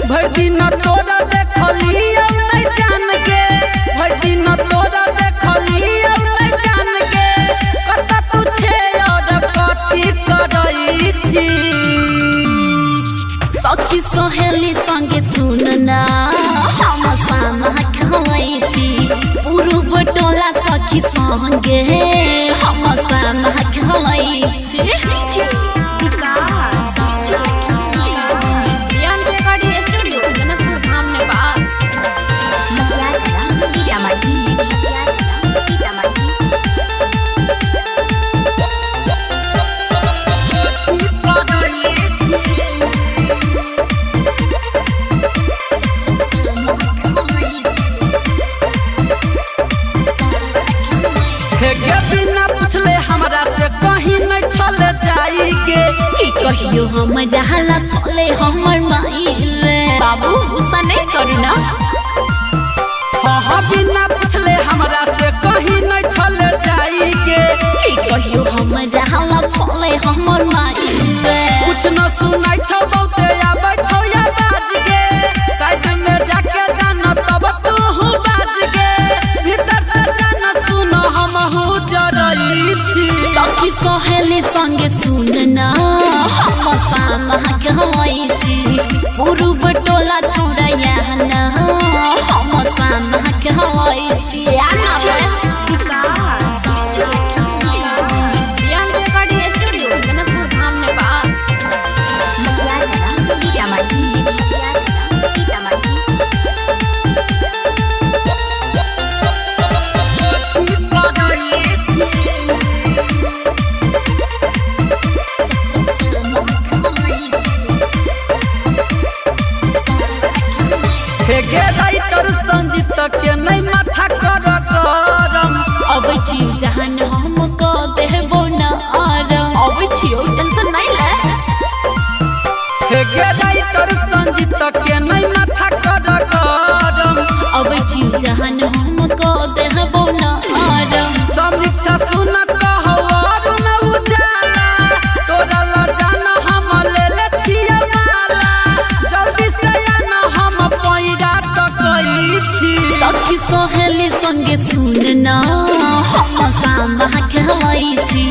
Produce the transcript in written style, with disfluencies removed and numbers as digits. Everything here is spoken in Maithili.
भर दिन तोरा देखलियौ नहीं जान के, भर दिन तोरा देखलियौ नहीं जान के, कत तू छे और कथी करई छी। सखी सहेली संगे सुनना हम सामा खाई छी, पूर्व टोला सखी संगे हम सामा खाई छी। जनकपुर धाम नेपाल। हे गे बिना पूछले हमरा से कहीं नहीं चले जाई के, की कहियो हम जहला चले हमर माई रे, बाबू गुस्सा नहीं करू ना। हाँ हाँ बिना पूछले हमरा से कहीं नहीं चले जाई के, की कहियो हम जहला चले हमर माई रे, कुछ न सुनाई छौ बहुते आबै छौ आवाज गे, साइड में जाके जान तब तू बाज गे, भीतर से जान सुन हमहू जरई छी। सखी सहेली संगे सुनना हम सामा खाई छी, पूर्व टोला छोड़िया ना हम सामा खाई छी। स्टूडियो जनकपुर धाम नेपाल। हे गे राइटर संजीत के नहीं माथा कर गरम, अबै छी जहन हम क देबो न आराम, अबै छी टेंशन नहीं ले। हे गे राइटर संजीत के नहीं माथा कर गरम, अबै छी जहन हम क देबो न आराम। समीक्षा सुन कहौ अरुण उजाला, तोरा ल जान हम लेले छियै माला, जल्दी से आन हम पैरा तकई छी। सखी सहेली संगे सुनना हम सामा खेलै छी,